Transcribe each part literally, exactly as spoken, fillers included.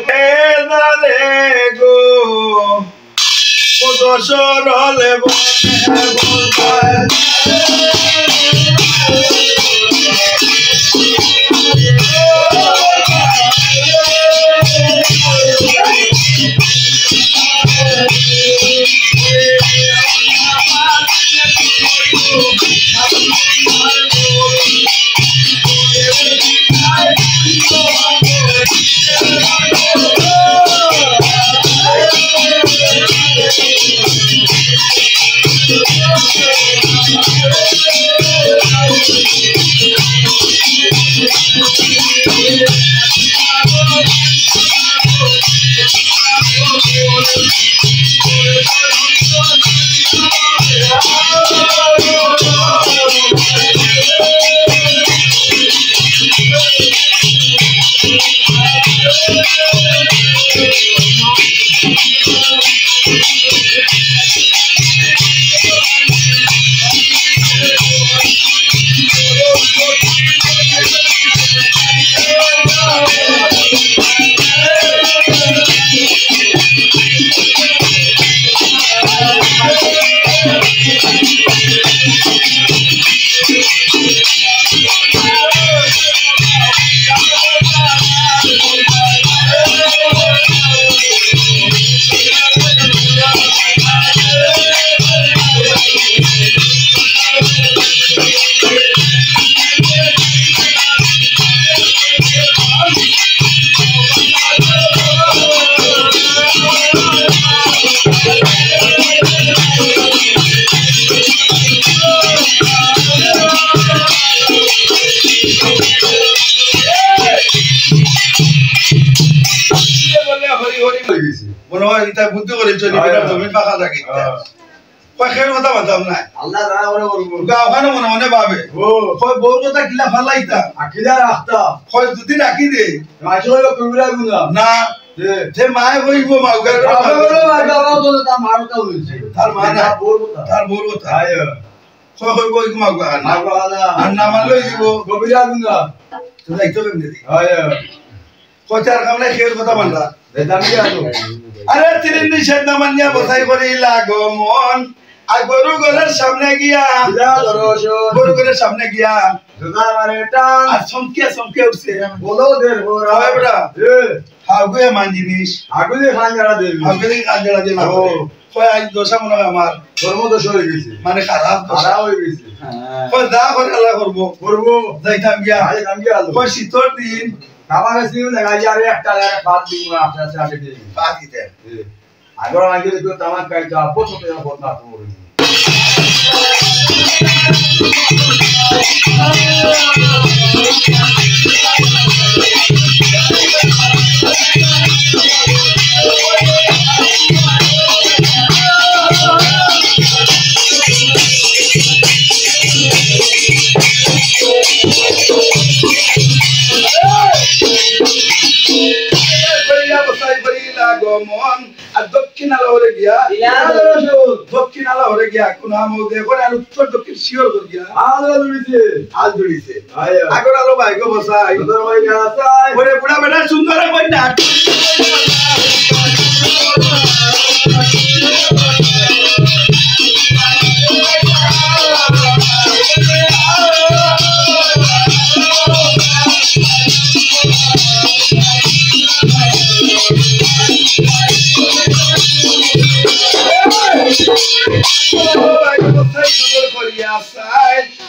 এ না রে গো, ও দশরলে বনে বলবায়। মনে হয় ইতা বুদ্ধি করে চলি, হ্যাঁ। জমিন ফাঁকা থাকে। হ্যাঁ। কয়, "খের কথা মানতাম না।" আল্লাহ তাআলা করে বলবো। গাঁওখানে মনে মনে ভাবে। ও। কয়, "বউর কথা কিলা ফালাইতা?" আকিদা রাখতা। কয়, "দুদিন রাখি দে।" মাঝে হইলো কবিরা গুনা। না। দে। তে মায়ে কইবো, মা উগার করে বাবা মায়ে বলে, কইবো। "বাবা বলে তার মার কথা হইছে।" তার মা না। তার বউর কথা। তার বউর কথা। আয়। কয়, কইবো, "ইগু মা উগার না।" মা উগার না। আর না মানলে হইবো। কবিরা গুনা। তো যাইতে হবে এমনি। আয়। কয়, "তার কামড়ে খের কথা মানলা।" বেদামি আছো। আরে, তিরিন নিষেধ না মানিয়া বসাই করিলা গো মন। আর গরু ঘরের সামনে গিয়া, বিরাট রসদ। গরু ঘরের সামনে গিয়া। জুতা মারে টান। আর চমকিয়া চমকিয়া উঠছে। বলো দের ঘোড়া। হয় বেটা। এ। হাগুয়ে মান জিনিস। হাগুয়ে খান যারা দেবী। হাগুয়ে খান যারা দেবী। ও। কয়, "আজ দশা মনে হয় আমার।" কর্ম দোষ হয়ে গেছে। মানে খারাপ দশা। খারাপ হয়ে গেছে। হ্যাঁ। কয়, "যা করে আল্লাহ করবো।" করবো। যাইতাম গিয়া। যাইতাম গিয়া আলো। কয়, "শীতর দিন।" আমার সিম লাগাই আর একটা লাগা বাদ দিন না, আপনার সাথে দিন। বাদ দিতে। জি। আগর আগে তো তামাক খাইতো, আপো তো তেরা বদনা তো। করিয়া বসাই করিলা গো মন, আর দক্ষিণ আলো হরে গিয়া, ইলা দর্শন। দক্ষিণ আলো হরে গিয়া, কোন আমল দে করে আর উত্তর দক্ষিণ শিওর করে গিয়া। আলো জুড়িছে। আল জুড়িছে। আয়, আয়। আগর আলো ভাই গো বসাই। সুন্দর ভাই গো বসাই। ওরে বুড়া বেটা সুন্দর কই না।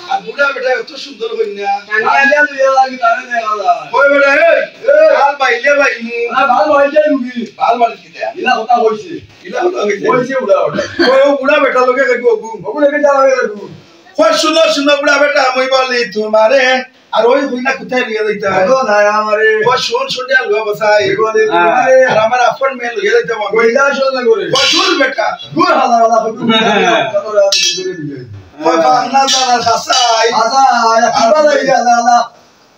আর বুড়া বেটা এত সুন্দর কইনা। কানিয়া দিয়া লইয়া লাগি তারে দেখা যায়। কই বেটা, এই, এই, আর আইলে ভাই মু। না, ভালা অইছে রুগী। ভালা মানুষ কিতা? ইলা কথা কইছে। ইলা কথা কইছে। কইছে বুড়া বেটা। কই ও বুড়া বেটা লগে কইবো অগু। অগু লগে যা লগে কইবো। কই শুনো, শুনো বুড়া বেটা, আমি বলি তোমারে, আর ওই হুইনা কোথায় লইয়া যাইতা? এগো নাই আমারে। কই শুন, শুন দিয়া লুয়া বসাই। এগো দে তোমারে। আর আমার আপন মেয়ে লইয়া যাইতা আমি। কইলা শুন না করে। কই দূর বেটা। দূর হালা হালা, কই দূর হালা, কত রাত দূরে দিবে। কই বাংলা জানা খাসাই। আচ্ছা, আচ্ছা, কিবা লাগে, আচ্ছা, আচ্ছা।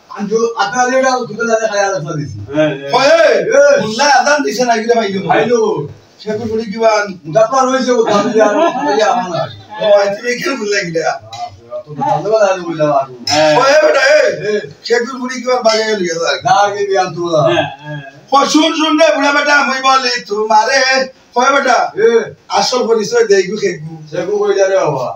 আমি তো, আপনার এটা খুঁজে জানে খায়া রাখা দিছি। হ্যাঁ, হ্যাঁ। কই, এ, এ। মুল্লা আজান দিছে না, কিরে ভাই? ভাই লোক। সে তো গুলি দিবান। মুদাফা রইছে, ও তাহলে আর, ওই আমার না। ও, তুমি কি বুঝলে কিটা? তো ভালো লাগে, ওই লাগে। হ্যাঁ। কই, এ বেটা, এ। এ। সে তো গুলি দিবান, বাগে গেল, গেল। না, আগে বিয়ান তো না। হ্যাঁ, হ্যাঁ। কই, শুন, শুন রে, বুড়া বেটা, আমি বলি তোমারে। কই বেটা, এ। আসল পরিচয় দেইগু খেগু। সেগু কই যা রে বাবা।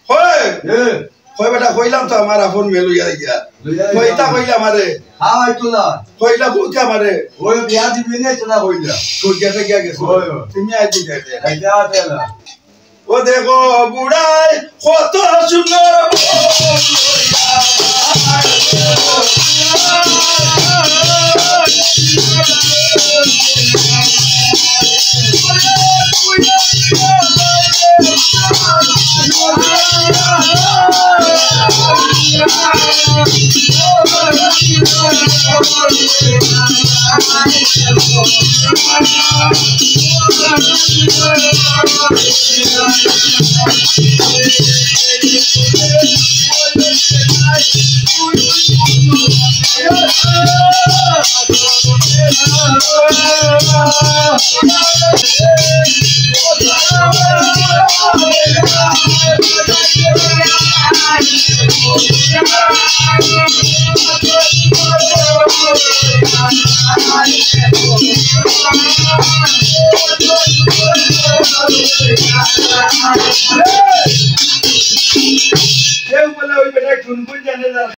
কই? এ। কই বেটা, কইলাম তো আমার আপন মেয়ে লইয়া গিয়া। লইয়া কই গিয়া। ইতা কইলাম আরে। হ্যাঁ, ভাই, তোলা। কইলা বলতে আমারে। ওই বিয়া দিবি না, তোলা কইলা। তোর গেছে গিয়া গেছে। ওই, ওই। তুমি আই তুই গেছে। এই যা, যা, যা। ও দেখো, বুড়াই কত সুন্দর। কেউ বলে ওই বেটা টুনটুন জানে না।